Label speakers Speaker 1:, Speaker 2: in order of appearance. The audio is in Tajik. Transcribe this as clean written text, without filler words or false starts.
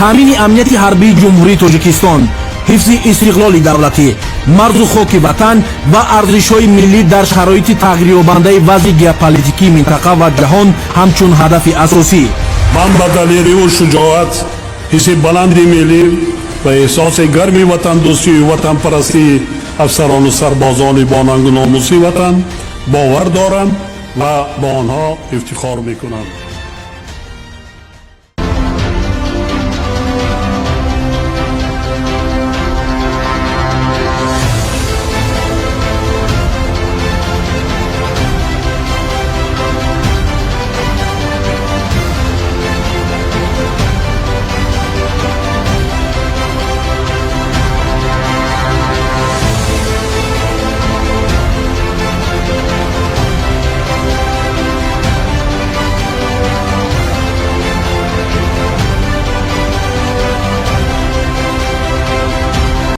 Speaker 1: Таъмини амнияти ҳарбии Ҷумҳурии Тоҷикистон, ҳифзи истиқлоли давлатӣ, марзу хоки ватан ва арзишҳои миллӣ дар шароити тағйирёбандаи вазъи геополитикии минтақа ва ҷаҳон ҳамчун ҳадафи асосӣ.
Speaker 2: Ман ба далериву шуҷоат, ҳисси баланди миллӣ ва эҳсоси гарми ватандӯстию ватанпарастии афсарону сарбозони бонангу номуси ватан бовар дорам ва ба онҳо ифтихор мекунам.